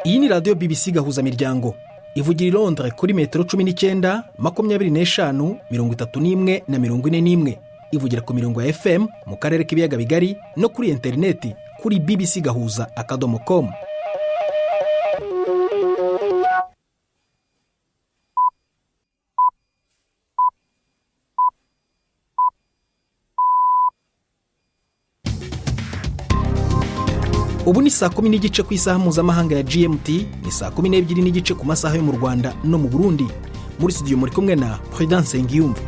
Iyi ni radiyo BBC Gahuzamiryango, ivugira i Londres kuri metero 19, 25, 31 na 41. Ivugira ku mirongo ya FM mu karere k'Ibiyaga Bigari no kuri interineti kuri bbcgahuza.com. Ubu ni saa 10:30 ku isaha mpuzamahanga ya GMT, ni saa 12:30 ku masaha yo mu Rwanda no mu Burundi. Muri studio muri kumwe na Prudence Nsengiyumva.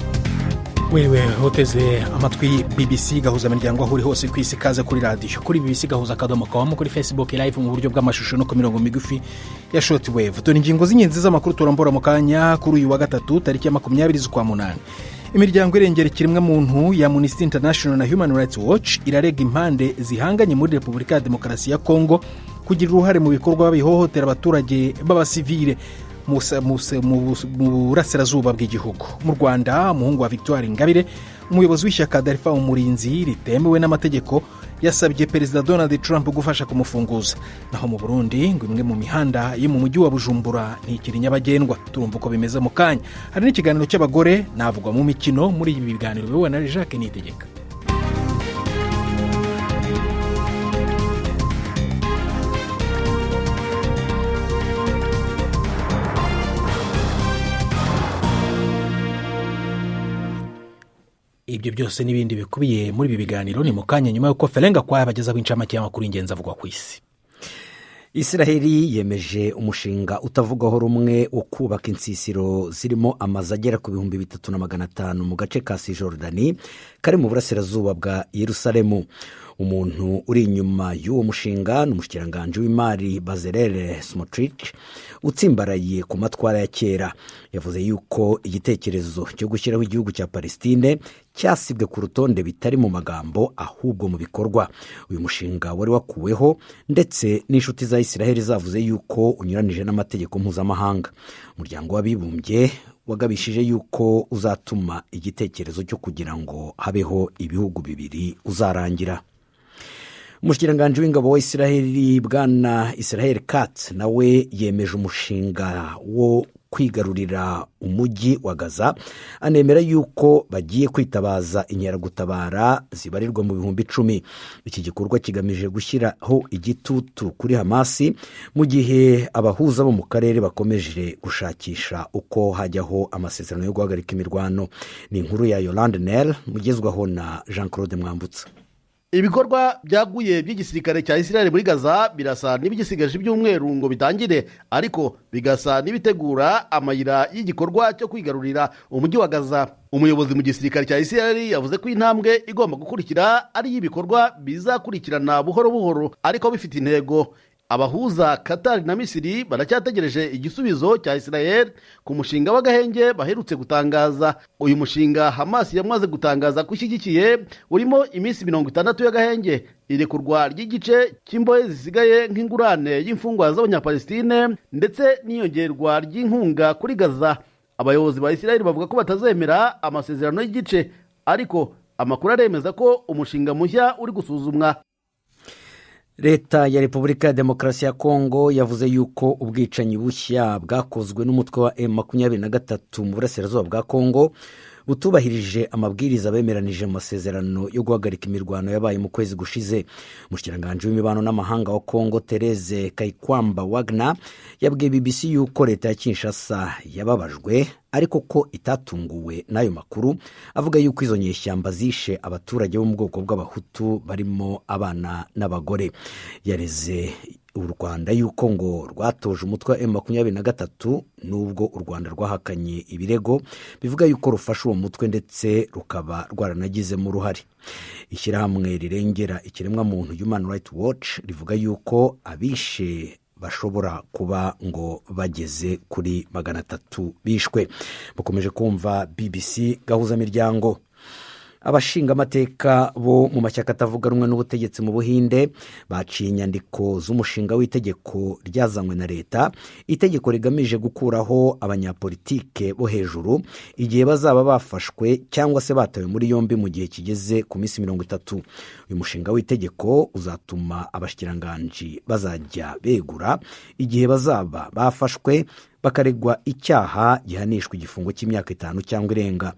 Wewe uteze amatwi BBC Gahuzamiryango, aho uri hose ku isi, kaze kuri radiyo, kuri bbcgahuza.com, kuri Facebook Live mu buryo bw'amashusho no ku mirongo migufi ya short wave. Dore ingingo z'ingenzi z'amakuru turambura mu kanya kuri uyu wa gatatu, tariki ya 20 z'ukwa munani. Imiryango irengera ikiremwamuntu ya Amnesty International na Human Rights Watch irarega impande zihanganye muri Repubulika ya Demokarasi ya Kongo kugira uruhare mu bikorwa bihohotera abaturage b'abasivile mu burasirazuba bw'igihugu. Mu Rwanda, umuhungu wa Victoire Ingabire, umuyobozi w'ishyaka DALFA Umurinzi ritemewe n'amategeko, yasabye Perezida Donald Trump gufasha kumufunguza. Naho mu Burundi, ngo imwe mu mihanda yo mu mujyi wa Bujumbura ntikiri nyabagendwa. Turumva uko bimeze mu kanya. Hari n'ikiganiro cy'abagore, navugwa mu mikino muri ibi biganiro biyobowe na Jacques Niyitegeka. Ibyo byose n'ibindi bikubiye muri ibi biganiro ni mu kanya, nyuma y'uko Ferenga Kwaya abagezaho incamake y'amakuru y'ingenzi avugwa ku isi. Israheli yemeje umushinga utavugwaho rumwe wo kubaka insisiro zirimo amazu agera ku 3500 mu gace ka Sijorudani kari mu burasirazuba bwa Yerusalemu. Umuntu uri inyuma y'uwo mushinga ni umushikiranganji w'imari Bezalel Smotrich, utsimbaraye ku matwara ya kera. Yavuze yuko igitekerezo cyo gushyiraho igihugu cya Palestine cyasibwe ku rutonde, bitari mu magambo ahubwo mu bikorwa. Uyu mushinga wari wakuweho, ndetse n'inshuti za Israheli zavuze yuko unyuranije n'amategeko mpuzamahanga. Umuryango w'Abibumbye wagabishije yuko uzatuma igitekerezo cyo kugira ngo habeho ibihugu bibiri uzarangira. Umushikiranganji w'ingabo wa Israheli, bwana Israel Katz, nawe yemeje umushinga wo kwigarurira umujyi wa Gaza, anemera yuko bagiye kwitabaza inkeragutabara zibarirwa mu 10,000. Iki gikorwa kigamije gushyiraho igitutu kuri Hamasi, mu gihe abahuza bo mu karere bakomeje gushakisha uko hajyaho amasezerano yo guhagarika imirwano. Ni inkuru ya Yolande Nel, mugezwaho na Jean Claude Mwambutsa. Ibikorwa byaguye by'igisirikare cya Israel muri Gaza birasa n'ibigisigaje ibyumweru ngo bitangire, ariko bigasa n'ibitegura amayira y'igikorwa cyo kwigarurira umujyi wa Gaza. Umuyobozi mu gisirikare cya Israel yavuze ko intambwe igomba gukurikira ari iy'ibikorwa bizakurikirana buhoro buhoro ariko bifite intego. Abahuza Katari na Misiri baracyategereje igisubizo cya Israel ku mushinga w'agahenge baherutse gutangaza. Uyu mushinga Hamas yamaze gutangaza ko ishyigikiye urimo iminsi 60 y'agahenge, irekurwa ry'igice cy'imbohe zisigaye nk'ingurane y'imfungwa z'Abanyapalestine, ndetse n'iyongerwa ry'inkunga kuri Gaza. Abayobozi ba Israel bavuga ko batazemera amasezerano y'igice, ariko amakuru aremeza ko umushinga mushya uri gusuzumwa. Leta ya Repubulika ya Demokarasi ya Kongo yavuze yuko ubwicanyi bushya bwakozwe n'umutwe wa M23 mu burasirazuba bwa Kongo butubahirije amabwiriza bemeranije mu masezerano yo guhagarika imirwano yabaye mu kwezi gushize. Umushikiranganji w'imibano n'amahanga wa Kongo, Therese Kayikwamba Wagner, yabwiye BBC yuko leta ya Kinshasa yababajwe ariko ko itatunguwe n'ayo makuru, avuga yuko izo nyeshyamba zishe abaturage bo mu bwoko bw'Abahutu barimo abana n'abagore. Yareze u Rwanda yuko ngo rwatoje umutwe wa M23, nubwo u Rwanda rwahakanye ibirego bivuga yuko rufasha uwo mutwe ndetse rukaba rwaranagizemo uruhare. Ishyirahamwe rirengera ikiremwamuntu Human Rights Watch rivuga yuko abishe bashobora kuba ngo bageze kuri 300 bishwe. Bakomeje kumva BBC Gahuzamiryango. Abashingamateka bo mu mashyaka atavuga rumwe n'ubutegetsi mu Buhinde baciye inyandiko z'umushinga w'itegeko ryazanywe na leta, itegeko rigamije gukuraho abanyapolitike bo hejuru igihe bazaba bafashwe cyangwa se batawe muri yombi mu gihe kigeze ku minsi 30. Uyu mushinga w'itegeko uzatuma abashikiranganji bazajya begura igihe bazaba bafashwe bakaregwa icyaha gihanishwa igifungo cy'imyaka 5 cyangwa irenga.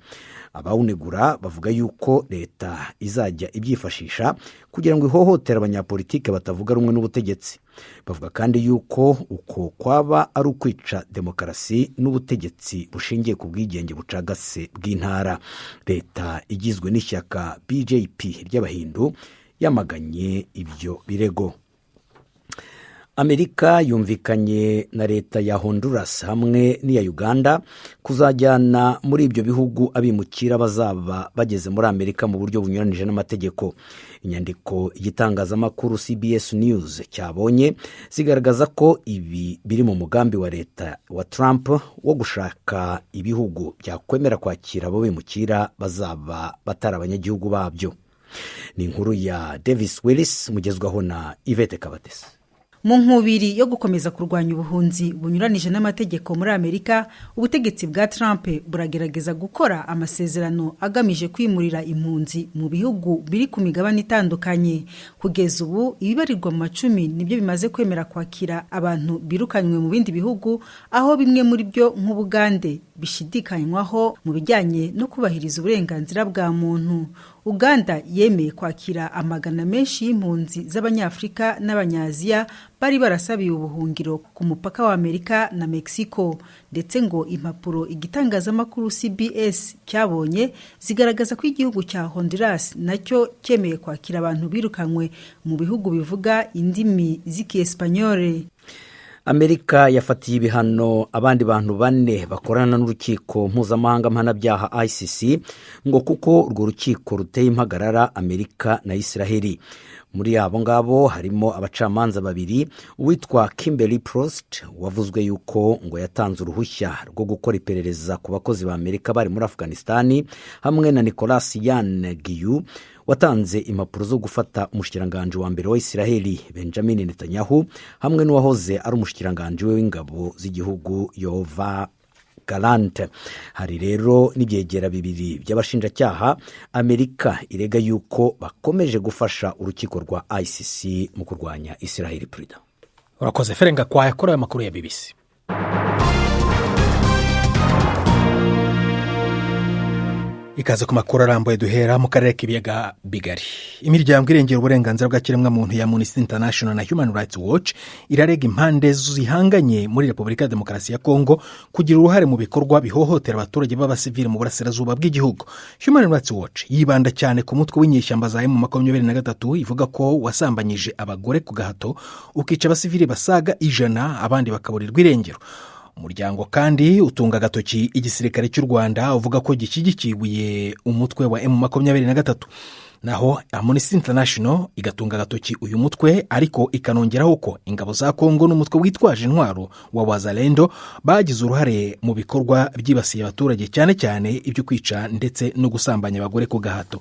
Abawunegura bavuga yuko leta izajya ibyifashisha kugira ngo ihohotere abanyapolitike batavuga rumwe n'ubutegetsi. Bavuga kandi yuko uko kwaba ari ukwica demokarasi n'ubutegetsi bushingiye ku bwigenge bucagase bw'intara. Leta igizwe n'ishyaka BJP ry'Abahindu yamaganye ibyo birego. Amerika yumvikanye na leta ya Honduras hamwe n'iya Uganda kuzajyana muri ibyo bihugu abimukira bazaba bageze muri Amerika mu buryo bunyuranije n'amategeko. Inyandiko igitangazamakuru CBS News cyabonye zigaragaza ko ibi biri mu mugambi wa leta wa Trump wo gushaka ibihugu byakwemera kwakira abo bimukira bazaba batari abanyagihugu babyo. Ni inkuru ya Davis Willis mugezwaho na Yvette Kabatesi. Mu nkubiri yo gukomeza kurwanya ubuhunzi bunyuranije n'amategeko muri Amerika, ubutegetsi bwa Trump buragerageza gukora amasezerano agamije kwimurira impunzi mu bihugu biri ku migabane itandukanye. Kugeza ubu, ibibarirwa mu macumi nibyo bimaze kwemera kwakira abantu birukanywe mu bindi bihugu, aho bimwe muri byo nk'Ubugande bishidikanywaho mu bijyanye no kubahiriza uburenganzira bwa muntu. Uganda yemeye kwakira amagana menshi y'impunzi z'Abanyafurika n'Abanyaziya bari barasabiye ubuhungiro ku mupaka wa Amerika na Mexico, ndetse ngo impapuro igitangazamakuru CBS cyabonye zigaragaza ko igihugu cya Honduras nacyo cyemeye kwakira abantu birukanywe mu bihugu bivuga indimi z'Ikiespanyole. Amerika yafatiye ibihano abandi bantu 4 bakorana n'urukiko mpuzamahanga mpanabyaha ICC, ngo kuko urwo rukiko ruteye impagarara Amerika na Israheli. Muri abo ngabo harimo abacamanza 2, uwitwa Kimberly Prost wavuzwe yuko ngo yatanze uruhushya rwo gukora iperereza ku bakozi ba Amerika bari muri Afghanistan, hamwe na Nicolas Yan Giyu watanze impapuro zo gufata umushikiranganji wa mbere wa Israheli Benjamin Netanyahu, hamwe n'uwahoze ari umushikiranganji we w'ingabo z'igihugu Yova Galante. Hari rero n'ibyegera 2 by'abashinjacyaha Amerika irega yuko bakomeje gufasha urukiko rwa ICC mu kurwanya Israheli. Prida urakoze Ferenga kwa yakorewe amakuru ya BBC. Ikaze ku makuru arambuye duhera mu karere k'ibiyaga bigari. Imiryango irengera uburenganzira bwa kiremwamuntu ya Amnesty International na Human Rights Watch irarega impande zihanganye muri Repubulika ya Demokarasi ya Kongo kugira uruhare mu bikorwa bihohotera abaturage b'abasivili mu burasirazuba bw'igihugu. Human Rights Watch yibanda cyane ku mutwe w'inyeshyamba za M23, ivuga ko wasambanyije abagore ku gahato, ukica abasivili basaga 100, abandi bakaburirwa irengero. Umuryango kandi utunga agatoki igisirikare cy'u Rwanda, uvuga ko gishyigikiye umutwe wa M23. Naho Amnesty International igatunga agatoki uyu mutwe, ariko ikanongeraho ko ingabo za Kongo n'umutwe witwaje intwaro wa Wazalendo bagize uruhare mu bikorwa byibasiye abaturage, cyane cyane ibyo kwica ndetse no gusambanya abagore ku gahato.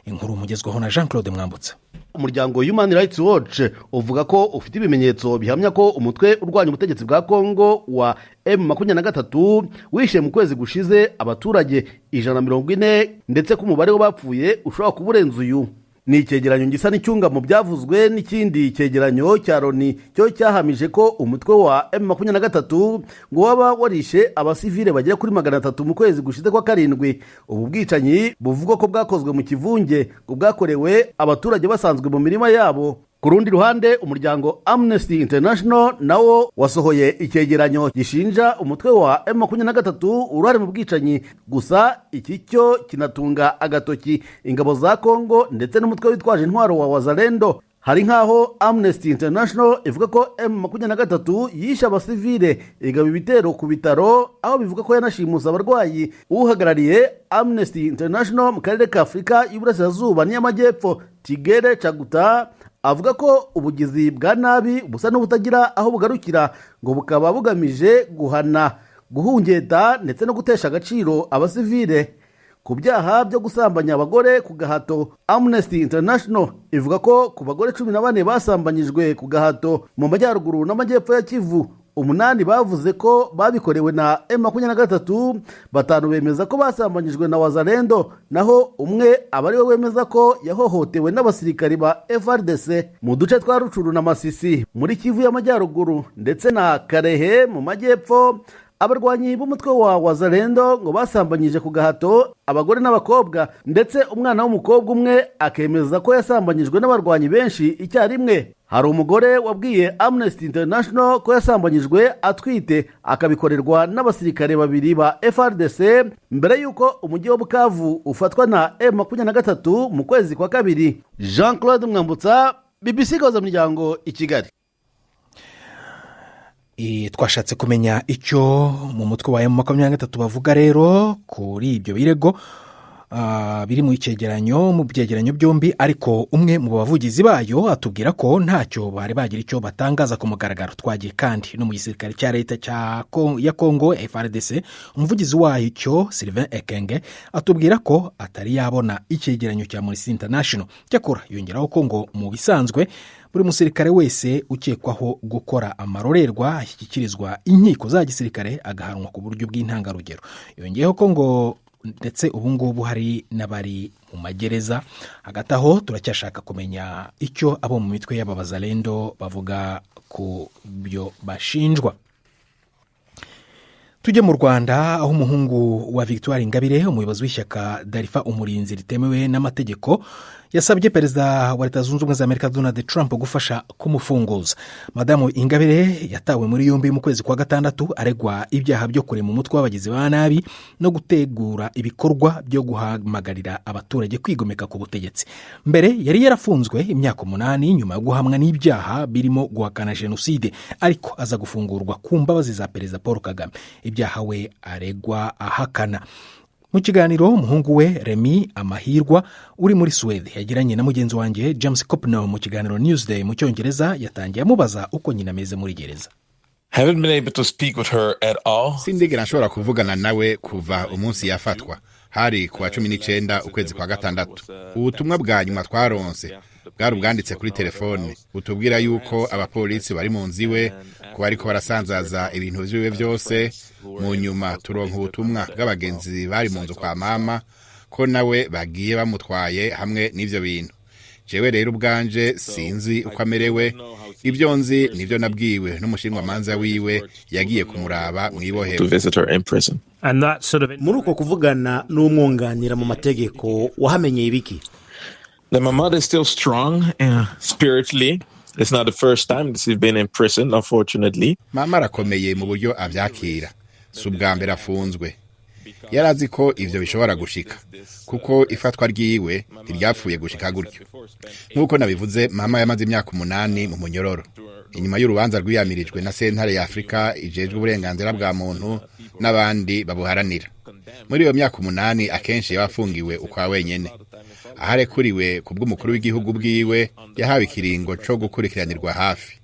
Inkuru mugezwaho na Jean Claude Mwambutsa. Umuryango Human Rights Watch uvuga ko ufite ibimenyetso bihamya ko umutwe urwanya ubutegetsi bwa Kongo wa M23 wishe mu kwezi gushize abaturage 140, ndetse ko umubare w'abapfuye ushobora kuba urenze uyu. Ni icyegeranyo gisa n'icyunga mu byavuzwe n'ikindi cyegeranyo cya Loni cyo cyahamije ko umutwe wa M23 ngo waba warishe abasivile bagera kuri 300 mu kwezi gushize kwa 7. Ubu bwicanyi buvugwa ko bwakozwe mu kivunge, ngo bwakorewe abaturage basanzwe mu mirima yabo. Ku rundi ruhande, umuryango Amnesty International nawo wasohoye icyegeranyo gishinja umutwe wa M23 uruhare mu bwicanyi, gusa iki cyo kinatunga agatoki ingabo za Kongo ndetse n'umutwe witwaje intwaro wa Wazalendo. Hari nkaho Amnesty International ivuga ko M23 yishe abasivile, igaba ibitero ku bitaro, aho bivuga ko yanashimuse abarwayi. Uhagarariye Amnesty International mu karere ka Afurika y'Iburasirazuba n'iy'Amajyepfo, Tigere Chaguta, avuga ko ubugizi bwa nabi busa n'ubutagira aho bugarukira, ngo bukaba bugamije guhana, guhungeta ndetse no gutesha agaciro abasivile. Ku byaha byo gusambanya abagore ku gahato, Amnesty International ivuga ko ku bagore 14 basambanyijwe ku gahato mu majyaruguru n'amajyepfo ya Kivu, 8 bavuze ko babikorewe na M23, 5 bemeza ko basambanyijwe na Wazalendo, naho umwe aba ariwe wemeza ko yahohotewe n'abasirikari ba FARDC mu duce twa Rucuru na Masisi muri Kivu y'Amajyaruguru ndetse na Karehe mu majyepfo. Abarwanyi b'umutwe wa Wazalendo ngo basambanyije ku gahato abagore n'abakobwa, ndetse umwana w'umukobwa umwe akemeza ko yasambanyijwe n'abarwanyi benshi icyarimwe. Hari umugore wabwiye Amnesty International ko yasambanyijwe atwite, akabikorerwa n'abasirikare 2 ba FARDC mbere y'uko umujyi wa Bukavu ufatwa na M23 mu kwezi kwa 2. Jean Claude Mwambutsa, BBC Gahuza Miryango i Kigali. Twashatse kumenya icyo mu mutwe wa M23 bavuga rero kuri ibyo birego biri mu cyegeranyo, mu byegeranyo byombi, ariko umwe mu bavugizi bayo atubwira ko ntacyo bari bagira icyo batangaza ku mugaragaro. Twagiye kandi no mu gisirikare cya leta ya Kongo FARDC, umuvugizi wacyo Sylvain Ekenge atubwira ko atari yabona icyegeranyo cya Amnesty International. Cyakora yongeraho ko ngo mu bisanzwe buri musirikare wese ukekwaho gukora amarorerwa ashyikirizwa inkiko za gisirikare agahanwa ku buryo bw'intangarugero. Yongeyeho ko ngo ndetse ubu ngubu hari n'abari mu magereza. Hagati aho turacyashaka kumenya icyo abo mu mitwe y'ababazalendo bavuga ku byo bashinjwa. Tujye mu Rwanda, aho umuhungu wa Victoire Ingabire, umuyobozi w'ishyaka Darifa Umurinzi ritemewe n'amategeko, yasabye Perezida wa Leta Zunze Ubumwe za Amerika Donald Trump gufasha kumufunguza. Madamu Ingabire yatawe muri yombi mu kwezi kwa 6 aregwa ibyaha byo kurema umutwe w'abagizi ba nabi no gutegura ibikorwa byo guhamagarira abaturage kwigomeka ku butegetsi. Mbere yari yarafunzwe imyaka 8 nyuma yo guhamwa n'ibyaha birimo guhakana jenoside, ariko aza gufungurwa ku mbabazi za Perezida Paul Kagame. Ibyaha we aregwa ahakana. Mu kiganiro umuhungu we Remy Amahirwa uri muri Suwede yagiranye na mugenzi wanjye James Copno mu kiganiro Newsday mu Cyongereza, yatangiye amubaza uko nyina ameze muri gereza. Sindigera nshobora kuvugana nawe kuva umunsi yafatwa, hari kuwa 19 ukwezi kwa 6. Ubutumwa bwa nyuma twaronse bwari ubwanditse kuri telefone butubwira yuko abapolisi bari mu nzu iwe, ko bariko barasanzaza ibintu vyiwe vyose. Mu nyuma turonka ubutumwa bw'abagenzi bari mu nzu kwa mama ko nawe bagiye bamutwaye hamwe n'ivyo bintu. Jewe rero ubwanje sinzi uko amerewe, ibyo nzi nivyo nabwiwe n'umushinwamanza wiwe yagiye kumuraba mw'ibohero. Muri uko kuvugana n'umwunganira mu mategeko wahamenyeye ibiki? That my mother is still strong spiritually. It's not the first time that she's been in prison, unfortunately. Mama arakomeye mu buryo avyakira. Si ubwa mbere afunzwe. Yarazi ko ivyo bishobora gushika, kuko ifatwa ryiwe ntiryapfuye gushika gutyo. Nk'uko nabivuze, mama yamaze imyaka 8 mu munyororo. Inyuma y'urubanza rwiyamirijwe na Sentare ya Afrika ijejwe uburenganzira bwa muntu n'abandi babuharanira. Muri iyo myaka 8 akenshi yabafungiwe ukwa wenyene. Aharekuriwe ku bw'umukuru w'igihugu bwiwe yahawe ikiringo co gukurikiranirwa hafi.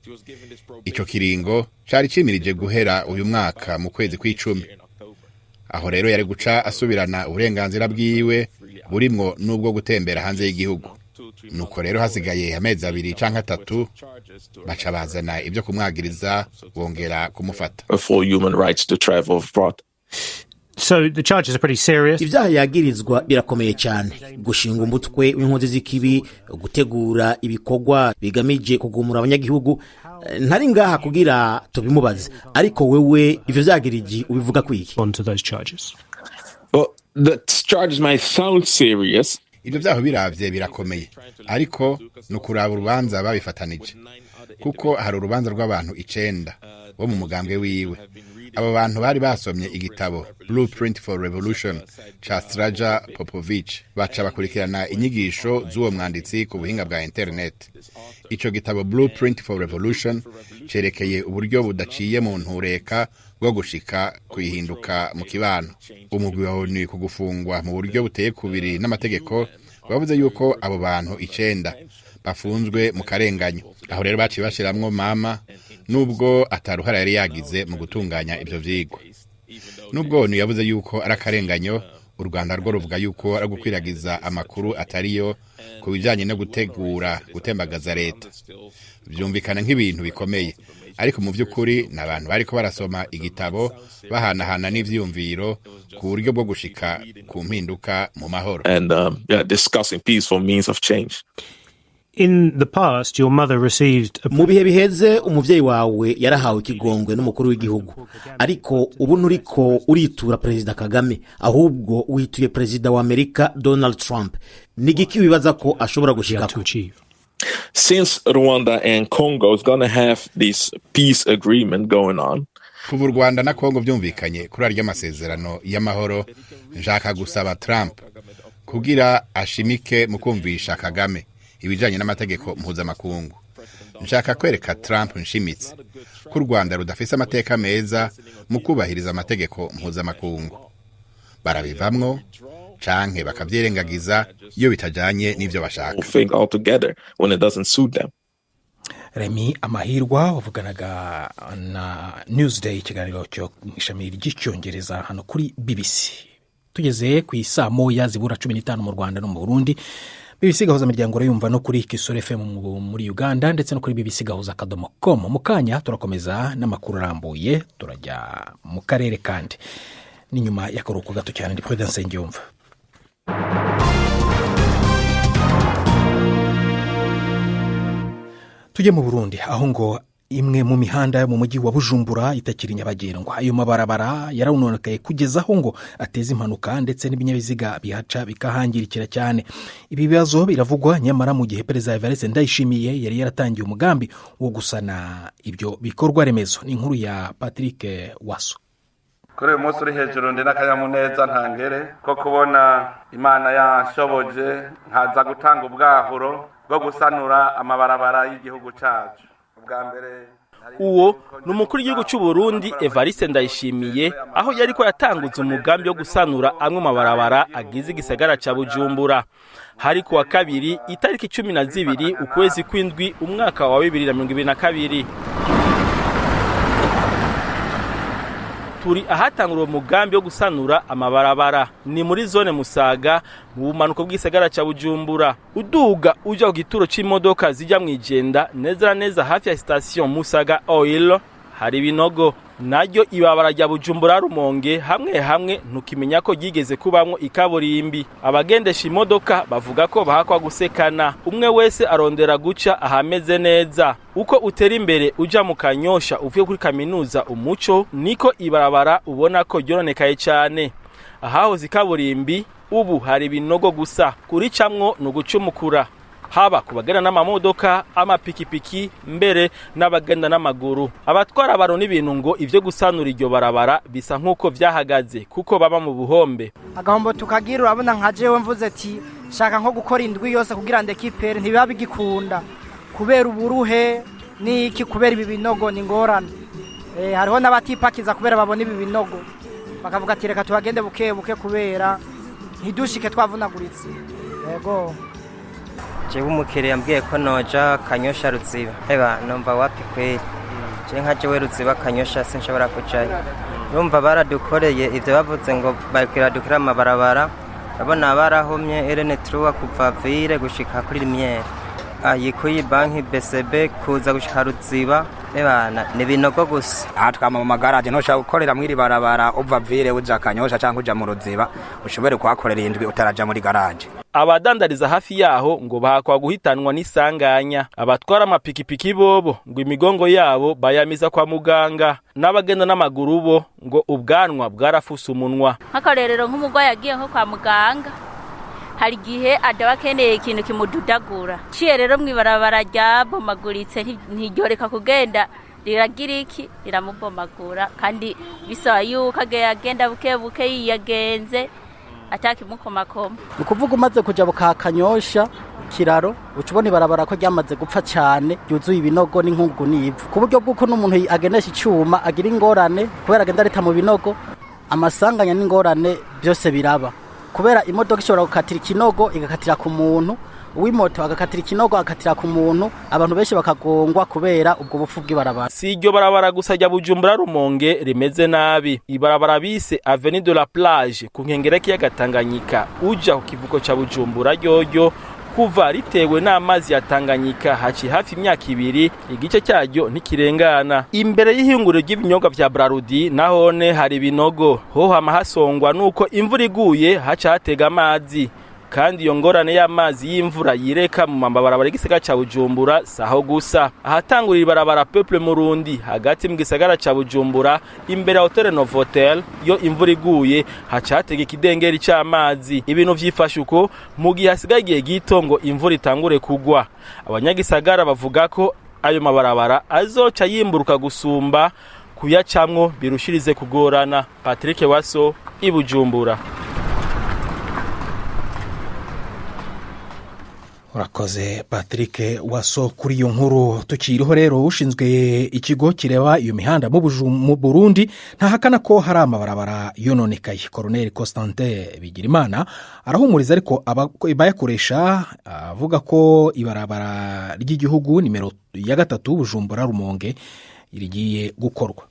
Ico kiringo cari cimirije guhera uyu mwaka mu kwezi kw'icumi. Aho rero yari guca asubirana uburenganzira bwiwe burimwo n'ubwo gutembera hanze y'igihugu. Nuko rero hasigaye amezi 2 canke 3 baca bazana ibyo kumwagiriza bongera kumufata. So the charges are pretty serious. Ibyaha yagirizwa birakomeye cyane: gushinga umutwe w'inkozi z'ikibi, gutegura ibikorwa bigamije kugumura abanyagihugu. Ntari ngaha kugira tubimubaze, ariko wewe ivyo vyagiriji ubivuga kwiki? Onto those charges. Well, the charges might sound serious. Ibyo byaho biravye birakomeye, ariko ni ukuraba urubanza babifatanije, kuko hari urubanza rw'abantu 9 bo mu mugambwe wiwe. Abo bantu bari basomye igitabo Blueprint for Revolution ca Straja Popovic, baca bakurikirana inyigisho z'uwo mwanditsi ku buhinga bwa internet. Ico gitabo Blueprint for Revolution cerekeye uburyo budaciye mu ntureka bwo gushika kuyihinduka mu kibano. Umugwi wa ONU ku gufungwa mu buryo buteye kubiri n'amategeko bavuze yuko abo bantu 9 bafunzwe mu karenganyo. Aho rero baciye bashiramwo mama, nubwo ataruhara yari yagize mu gutunganya ivyo vyigwa. Nubwo ONU yavuze yuko ari akarenganyo, U Rwanda rwo ruvuga yuko ari gukwiragiza amakuru atariyo ku bijyanye no gutegura gutembagaza leta. Byumvikana nk'ibintu bikomeye, ariko mu by'ukuri ni abantu bariko barasoma igitabo, bahanahana n'ivyiyumviro ku buryo bwo gushika ku mpinduka mu mahoro. And yeah, discussing peaceful means of change. In the past, your mother received a Mu bihe biheze, umuvyeyi wawe yarahawe ikigongwe n'umukuru w'igihugu, ariko ubu nturiko uritura Perezida Kagame, ahubwo wituye Perezida wa Amerika Donald Trump. Ni igiki wibaza ko ashobora gushikako? to achieve. Since Rwanda and Congo is going to have this peace agreement going on, Kuva u Rwanda na Kongo byumvikanye kuri arya masezerano y'amahoro, nshaka gusaba Trump kugira ashimike mu kumvisha Kagame ibijanye n'amategeko mpuzamakungu. Nshaka kwereka Trump nshimitse ko u Rwanda rudafise amateka meza mu kubahiriza amategeko mpuzamakungu. Barabivamwo canke bakavyirengagiza iyo bitajanye n'ivyo bashaka. Think altogether when it doesn't suit them. Remy Amahirwa wavuganaga na Newsday, ikiganiro cyo mu ishami ry'Icyongereza hano kuri BBC. Tugeze ku isaa 12:45 mu Rwanda no mu Burundi. BBC Gahuza Miryango urayumva no kuri Kisoro FM muri Uganda, ndetse no kuri bbcgahuza.com. Mu kanya turakomeza n'amakuru arambuye, turajya mu karere kandi ni nyuma y'akaruhuko gato cyane. Ndi Prudence Nsengiyumva. Tujye mu Burundi, aho ngo imwe mu mihanda yo mu mujyi wa Bujumbura itakiri nyabagendwa. Ayo mabarabara yarawunonekaye kugeza aho ngo ateza impanuka, ndetse n'ibinyabiziga bihaca bikahangirikira cyane. Ibi bibazo biravugwa nyamara mu gihe Perezida Evariste Ndayishimiye yari yaratangiye umugambi wo gusana ibyo bikorwa remezo. Ni inkuru ya Patrick Waso. Kuri uyu munsi uri hejuru, ndi n'akanyamuneza ntangere ko kubona Imana yanshoboje nkaza gutanga ubwahuro bwo gusanura amabarabara y'igihugu cyacu ubwa mbere. Uwo ni umukuru w'igihugu cy'u Burundi Evariste Ndayishimiye, aho yari ko yatanguza umugambi wo gusanura amwe mu mabarabara agize igisagara ca Bujumbura. Hari kuwa kabiri, itariki 12 ukwezi kw'indwi, umwaka wa 2022. Turi ahatangura uwo mugambi wo gusanura amabarabara, ni muri zone Musaga, mu bumanuko bw'isagara ca Bujumbura. Uduga uja ku gituro c'imodoka zijya mw'Ijenda, neza na neza hafi ya sitasiyo Musaga Oil, hari ibinogo. Naryo ibabara rya Bujumbura Rumonge, hamwe hamwe ntukimenya ko ryigeze kubamwo ikaburimbi. Abagendesha imodoka bavuga ko bahakwa gusekana, umwe wese arondera guca ahameze neza. Uko utera imbere uja mu Kanyosha uvuye kuri kaminuza Umuco, niko ibarabara ubona ko ryononekaye cyane. Ahahoze ikaburimbi ubu hari ibinogo gusa, kuricamwo ni ugucumukura, haba ku bagenda n'amamodoka, amapikipiki, mbere n'abagenda n'amaguru. Abatwara abantu n'ibintu ngo ivyo gusanura iryo barabara bisa nk'uko vyahagaze, kuko baba mu buhombe. Agahombo tukagira, urabona nka jewe mvuze ati shaka nko gukora indwi yose kugira ndekipere, ntibiba bigikunda kubera uburuhe n'iki, kubera ibi binogo ni ingorane. Hariho n'abatipakiza kubera babona ibi binogo, bakavuga ati reka tuhagende buke buke kubera ntidushike twavunaguritse, yego. Jewe umukiriya yambwiye ko noja Kanyosha Ruziba, eba numva wapi kweri. Je nka jewe Ruziba Kanyosha sinshobora kujayo. Urumva baradukoreye ivyo bavuze ngo bakiradukira amabarabara, urabona barahomye erene truwa kuva Vire gushika kuri Rimyere, ayikuye banki BCB kuza gushika Ruziba, ebana ni binogo gusa. Aha twama mu magaraje, ntushobora gukorera mw'iri barabara uva Vire uja Kanyosha canke uja mu Ruziba, ushobore kuhakorera indwi utaraja muri garaje. Abadandariza hafi yaho ngo bahakwa guhitanwa n'isanganya. Abatwara amapikipiki bobo ngo imigongo yabo bayamiza kwa muganga, n'abagenda n'amaguru bo ngo ubwanwa bwarafuse umunwa. Nk'akarorero, nk'umurwayi agiye nko kwa muganga, hari igihe adaba akeneye ikintu kimududagura. Ciye rero mw'ibarabara ryabomaguritse, ntiryoreka kugenda, riragira iki, riramubomagura, kandi bisaba yuko agenda buke buke yiyagenze atakimukomakoma. Ni ukuvuga umaze kuja Kanyosha kiraro, uca ubona ibarabara ko ryamaze gupfa cyane, ryuzuye ibinogo n'inkungu n'ivu, ku buryo bw'uko n'umuntu agendesha icyuma agira ingorane kubera agenda arita mu binogo. Amasanganya n'ingorane byose biraba kubera imodoka ishobora gukatira ikinogo igakatira ku muntu. Uw'imoto agakatira ikinogo, agakatira ku muntu, abantu benshi bakagongwa kubera ubwo bupfu bw'ibarabara. Si iryo barabara gusa rya Bujumbura Rumonge rimeze nabi. Ibarabara bise Avenue de la Plage ku nkengera y'ikiyaga Tanganyika uja ku kivuko ca Bujumbura ryoryo, kuva ritewe n'amazi ya Tanganyika haci hafi imyaka 2, igice cyaryo ntikirengana. Imbere y'ihinguriro ry'ibinyobwa vya Brarudi nahone hari ibinogo, ho hama hasongwa nuko imvura iguye haca hatega amazi. Kandi iyo ngorane y'amazi y'imvura yireka mu mabarabara y'igisagara ca Bujumbura saho gusa. Ahatangurira ibarabara Peuple Murundi hagati mu gisagara ca Bujumbura imbere ya Hotel Novotel, iyo imvura iguye haca hatega ikidengeri c'amazi. Ibintu vyifashe uko mu gihe hasigaye igihe gito ngo imvura itangure kugwa. Abanyagisagara bavuga ko ayo mabarabara azoca yimburuka gusumba kuyacamwo birushirize kugorana. Patrick Waso i Bujumbura. Urakoze Patrick Waso kuri iyo nkuru. Tukiriho rero, ushinzwe ikigo kireba iyo mihanda mu Burundi ntahakana ko hari amabarabara yononekaye. Colonel Constantin Bigirimana arahumuriza ariko abayakoresha, avuga ko ibarabara ry'igihugu nimero ya 3 Bujumbura Rumonge rigiye gukorwa.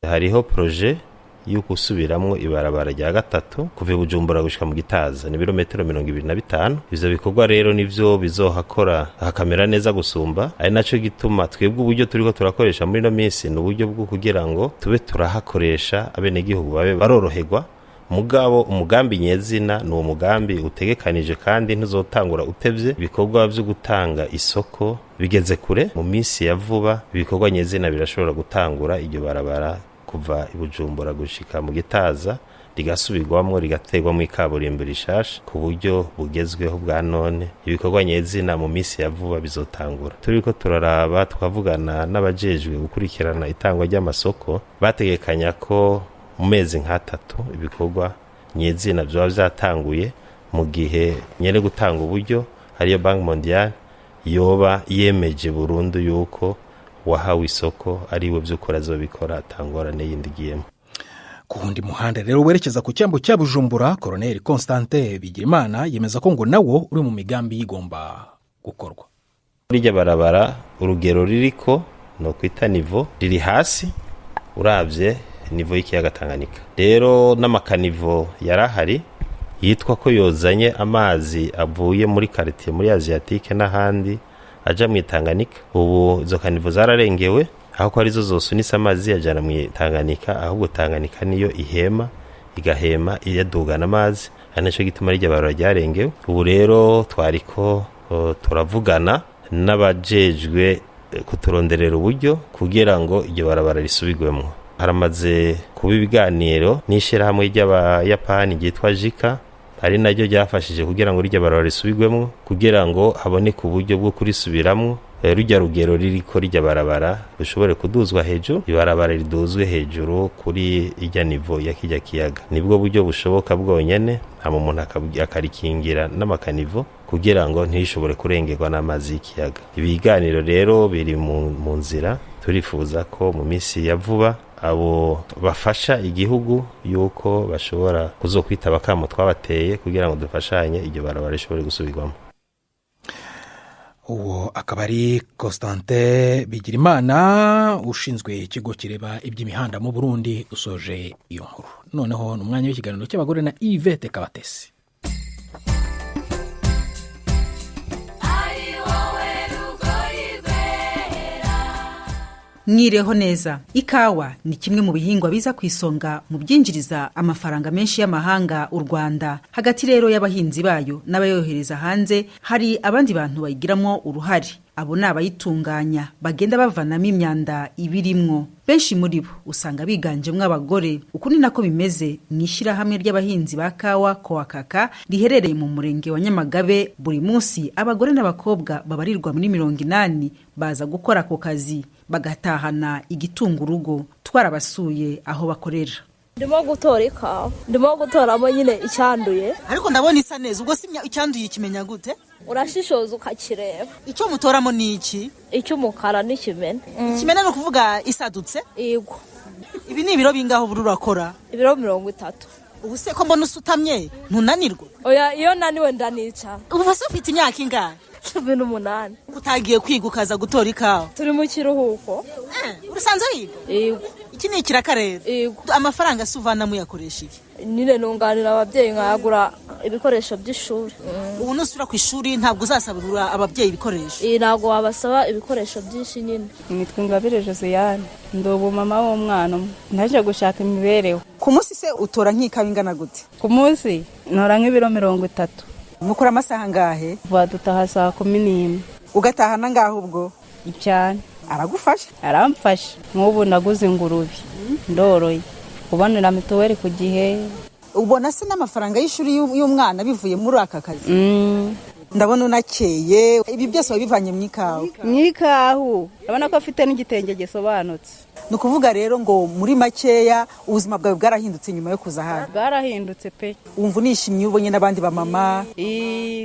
Hariho projet yo gusubiramwo ibarabara rya 3 kuva Bujumbura gushika mu Gitaza, ni ibirometero 25. Ivyo bikorwa rero nivyo bizohakora hakamera neza gusumba. Ari naco gituma twebwe uburyo turiko turakoresha muri no minsi ni uburyo bwo kugira ngo tube turahakoresha abenegihugu babe baroroherwa. Mugabo umugambi nyezina ni uwo mugambi utegekanije kandi ntuzotangura utevye. Ibikorwa vyo gutanga isoko bigeze kure, mu minsi ya vuba ibikorwa nyezina birashobora gutangura, iryo barabara kuva i Bujumbura gushika mu Gitaza rigasubirwamwo rigaterwamwo ikaburimbo rishasha ku buryo bugezweho bwa none. Ibikorwa nyezina mu minsi ya vuba bizotangura. Turiko turaraba tukavugana n'abajejwe gukurikirana itangwa ry'amasoko, bategekanya ko mu mezi nk'atatu ibikorwa nyezina vyoba vyatanguye, mu gihe nyene gutanga uburyo ariyo Banque Mondiale yoba yemeje burundu yuko wahawe isoko ariwe by'ukora azobikora atangorane yindi giyemo. Ku wundi muhanda rero werekeza ku cyambu cya Bujumbura, Colonel Constantin Bigirimana yemeza ko ngo nawo uri mu migambi yigomba gukorwa. Rijya barabara urugero ririko no kwita nivo riri hasi uravye nivo y'ikiyaga Tanganyika. Rero n'amakanivo yarahari yitwa ko yozanye amazi avuye muri quartier muri Asiatique n'ahandi aja mu Tanganyika. Ubu izo kanivo zararengewe, aho ko arizo zosunitse amazi yajana mu Tanganyika, ahubwo Tanganyika niyo ihema igahema iyadugana amazi, ari naco gituma rijya barabara ryarengewe. Ubu rero twariko turavugana n'abajejwe kuturonderera uburyo kugira ngo iryo barabara risubirwemo. Haramaze kuba ibiganiro n'ishirahamwe ry'Abayapani ryitwa JICA, ari naryo ryafashije kugira ngo rijya barabara risubirwemo, kugira ngo haboneke uburyo bwo kurisubiramwo. Rujya rugero ririko rijya barabara rushobore kuduzwa hejuru, ibarabara riduzwe hejuru kuri ijya nivo ya kijya kiyaga. Nibwo buryo bushoboka bwonyene, hama umuntu akarikingira n'amakanivo kugira ngo ntishobore kurengerwa n'amazi y'ikiyaga. Ibiganiro rero biri mu nzira, turifuza ko mu minsi ya vuba abo bafasha igihugu yuko bashobora kuzokwitaba kamo twabateye kugira ngo dufashanye iryo barabara rishobore gusubirwamo. Uwo akaba ari Constantin Bigirimana ushinzwe ikigo kireba iby'imihanda mu Burundi, usoje iyo nkuru. Noneho ni umwanya w'ikiganiro cy'abagore na Yvette Kabatesi. Mwireho neza. Ikawa ni kimwe mu bihingwa biza ku isonga mu byinjiriza amafaranga menshi y'amahanga u Rwanda. Hagati rero y'abahinzi bayo n'abayohereza hanze hari abandi bantu bayigiramo uruhare. Abo ni abayitunganya bagenda bavanamo imyanda ibirimwo. Benshi muri bo usanga biganjemwo abagore. Uku ni nako bimeze mu ishyirahamwe ry'abahinzi ba kawa Koakaka riherereye mu murenge wa Nyamagabe. Buri munsi abagore n'abakobwa babarirwa muri 80 baza gukora ako kazi, bagatahana igitunga urugo. Twarabasuye aho bakorera. Ndimo gutora ikawa, ndimo gutoramo nyine icyanduye. Ariko ndabona isa neza, ubwo si icyanduye ikimenya gute? Urashishoza ukakireba. Icyo mutoramo ni iki? Icy'umukara n'ikimene. Ikimene ni ukuvuga isadutse? Yego. Ibi ni ibiro bingaho buri urakora? Ibiro 30. Ubu se ko mbona usutamye, ntunanirwa? Oya, iyo naniwe ndanicara. Ubu se ufite imyaka ingahe? 18. Utagiye kwiga ukaza gutora ikawa? Turi mu kiruhuko. Urusanzwe wiga? Yego. Iki ni ikiraka rero? Yego. Amafaranga se uvanamo uyakoresha iki? Nyine nunganira ababyeyi nkayagura ibikoresho by'ishuri. Ubu nusubira ku ishuri ntabwo uzasabura ababyeyi ibikoresho? Ntabwo wabasaba ibikoresho byinshi nyine. Nitwa Ingabire Josiane, ndi umumama w'umwana umwe, naje gushaka imibereho. Ku munsi se utora nk'ikawa ingana gute? Ku munsi ntora nk'ibiro 30. Mukora amasaha angahe? Badutaha saa 11. Ugatahana ngaho ubwo? Cyane. Aragufasha? Aramfasha. Nk'ubu naguze ingurube, ndoroye, kubonera mituweli ku gihe. Ubona se n'amafaranga y'ishuri y'umwana bivuye muri aka kazi? Ndabona unakeye, ibi byose wabivanye mu ikawa? Mu ikawa, urabona ko afite n'igitenge gisobanutse. Ni ukuvuga rero ngo muri makeya ubuzima bwawe bwarahindutse nyuma yo kuza hano? Bwarahindutse pe. Wumva unishimye iyo ubonye n'abandi bamama?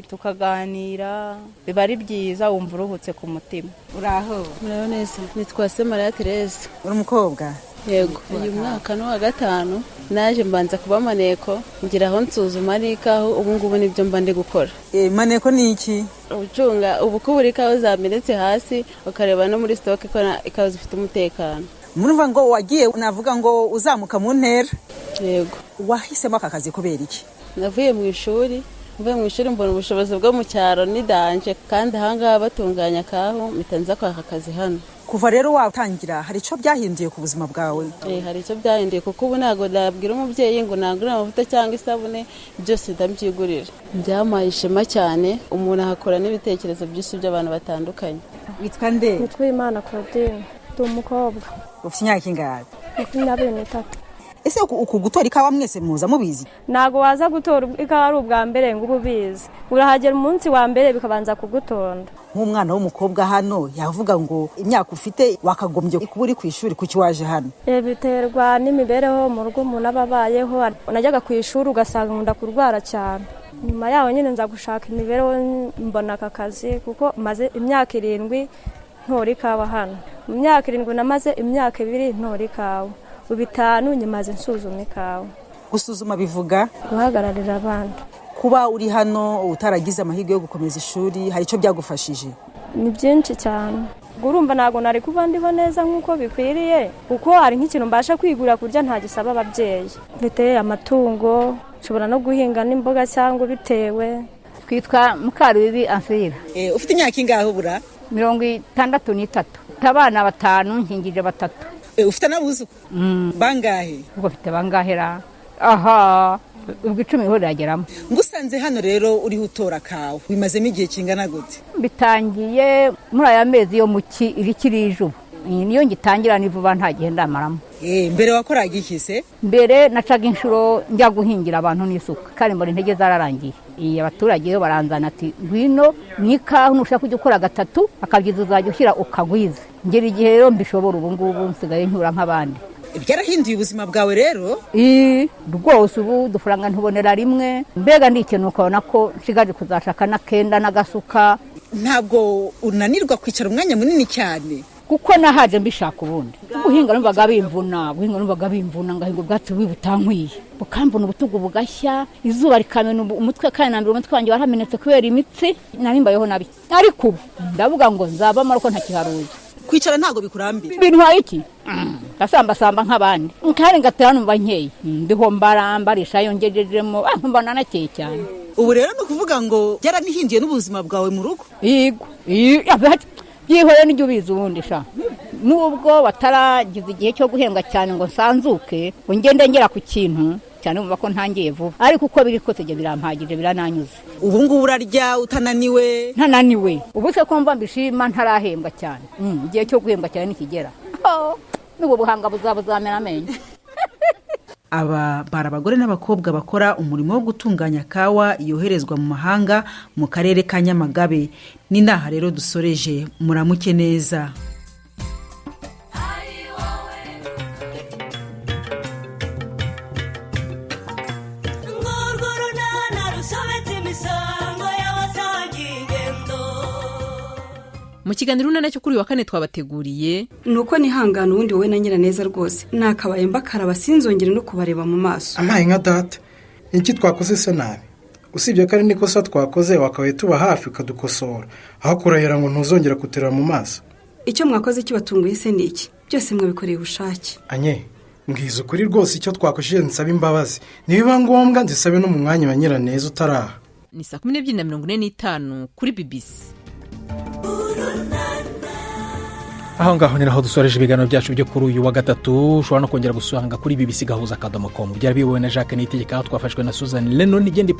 Tukaganira, biba ari byiza, wumva uruhutse ku mutima. Uraho? Muraho neza, nitwa Semariya Therese. Uri umukobwa? Yego. Uyu mwaka ni uwa 5, naje mbanza kuba maneko, ngira aho nsuzuma n'ikawa, ubu ngubu nibyo mba ndi gukora. Maneko ni iki? Ucunga ubukubura ikawa zamenetse hasi, ukareba no muri sitoke ko ikawa zifite umutekano. Murumva ngo wagiye, navuga ngo uzamuka mu ntera? Yego. Wahisemo aka kazi kubera iki? Navuye mu ishuri, mbona ubushobozi bwo mu cyaro ni danje, kandi ahangaha batunganya kaho, mpita nza kwaka akazi hano. Kuva rero watangira hari icyo byahinduye ku buzima bwawe? Hari icyo byahinduye, kuko ubu ntabwo nabwira umubyeyi ngo nangurire amavuta cyangwa isabune, byose ndabyigurira. Byampaye ishema cyane, umuntu ahakora n'ibitekerezo byinshi by'abantu batandukanye. Witwa nde? Nitwa Imana Claudine, ndi umukobwa. Ufite imyaka ingahe? 23. Ese uku gutora ikawa mwese muza mubizi? Ntabwo waza gutora ikawa ari ubwa mbere ngo ube ubizi, urahagera umunsi wa mbere bikabanza kugutonda. Nk'umwana w'umukobwa hano yavuga ngo imyaka ufite wakagombye kuba uri ku ishuri, kuki waje hano? Biterwa n'imibereho mu rugo umuntu aba abayeho. Najyaga ku ishuri ugasanga nkunda kurwara cyane, nyuma yaho nyine nza gushaka imibereho mbona aka kazi, kuko maze imyaka 7 ntora ikawa hano. Mu myaka 7 namaze imyaka 2 ntora ikawa, ubu 5 nyimaze nsuzuma ikawa. Gusuzuma bivuga? Guhagararira abandi. Kuba uri hano utaragize amahirwe yo gukomeza ishuri, hari icyo byagufashije? Ni byinshi cyane. Urumva ntabwo nari kuba ndiho neza nk'uko bikwiriye, kuko hari nk'ikintu mbasha kwigura kurya ntagisaba ababyeyi. Mfite amatungo, nshobora no guhinga n'imboga cyangwa bitewe. Twitwa Mukarubibi Amfira. Ufite imyaka ingahe ubura? 63. Abana 5, nkingije 3. Ufite n'abuzukuru? Bangahe? Ubwo mfite bangahe ra? Aha, ubwo 10 ho rirageramo. Ngusanze hano rero uriho utora kawa, bimazemo igihe kingana gute? Bitangiye muri aya mezi yo mu ki irikiri ijuba. Niyo ngitangira ni vuba, nta gihe ndamaramo. Mbere wakoraga iki se? Mbere nacaga inshuro njya guhingira abantu n'isuka, kandi mbona intege zararangiye. Abaturage yo baranzana ati ngwino n'ikawa nushaka kujya ukora 3 akabyiza uzajya ushyira ukagwiza. Ngera igihe rero mbishobora, ubu ngubu nsigaye ncyura nk'abandi. Byarahinduye ubuzima bwawe rero? Rwose ubu udufaranga ntubonera rimwe, mbega ni ikintu ukabona ko nshigaje kuzashaka n'akenda n'agasuka. Ntabwo unanirwa kwicara umwanya munini cyane? Kuko nahaje mbishaka ubundi. Guhinga numvaga bimvuna, ngahinga ubwatsi butankwiye, bukamvuna ubutugu bugashya, izuba rikamena umutwe, kandi nambere umutwe wanjye waramenetse kubera imitsi, narimbayeho nabi. Ariko ubu ndavuga ngo nzabamo ariko ntakiharuye. Kwicara ntabwo bikurambira? Bintwaye iki? Ndasambasamba nk'abandi, kandi ngatera numva nkeye, ndiho mbarambarisha yongejejemo, nkumva nanakeye cyane. Ubu rero ni ukuvuga ngo byaranihinduye n'ubuzima bwawe mu rugo? Yego. Byihoreye n'ijya ubizi ubundi sha. Nubwo bataragize igihe cyo guhembwa cyane ngo nsanzuke, ngo ngende ngera ku kintu cyane, bumva ko ntangiye vuba, ariko uko biri kose ibyo birampagije, birananyuze. Ubu ngubu urarya utananiwe? Ntananiwe. Ubu se ko mva mbishima ntarahembwa cyane. Igihe cyo guhembwa cyane nikigera, n'ubu buhanga buzamera amenyo. Aba bari abagore n'abakobwa bakora umurimo wo gutunganya kawa yoherezwa mu mahanga mu karere ka Nyamagabe. Ni naha rero dusoreje, muramuke neza. Mu kiganiro urunana cyo kuri wa kane twabateguriye nuko nihangana ubundi wowe na Nyiraneza rwose nakabaye mbakaraba sinzongere no kubareba mu maso. Amaye nka data, Niki twakoze se nabi? Usibye ko ari n'ikosa twakoze, wakabaye tuba hafi ukadukosora, aho kurahira ngo ntuzongera kutureba mu maso. Icyo mwakoze kibatunguye se ni iki? Byose mwabikoreye ubushake. Anye, mbwiza ukuri rwose icyo twakoresheje, nsaba imbabazi. Nibiba ngombwa nzisabe no mu mwanya wa Nyiraneza utaraha. Ni 12:45 kuri BBC. Aho ngaho ni naho dusoreje ibiganiro byacu byo kuri uyu wa gatatu. Ushobora no kongera gusanga kuri bbc.com. Byari biyobowe na Jacques Niyitegeka, aho twafashwe na Susan Lennon igenda.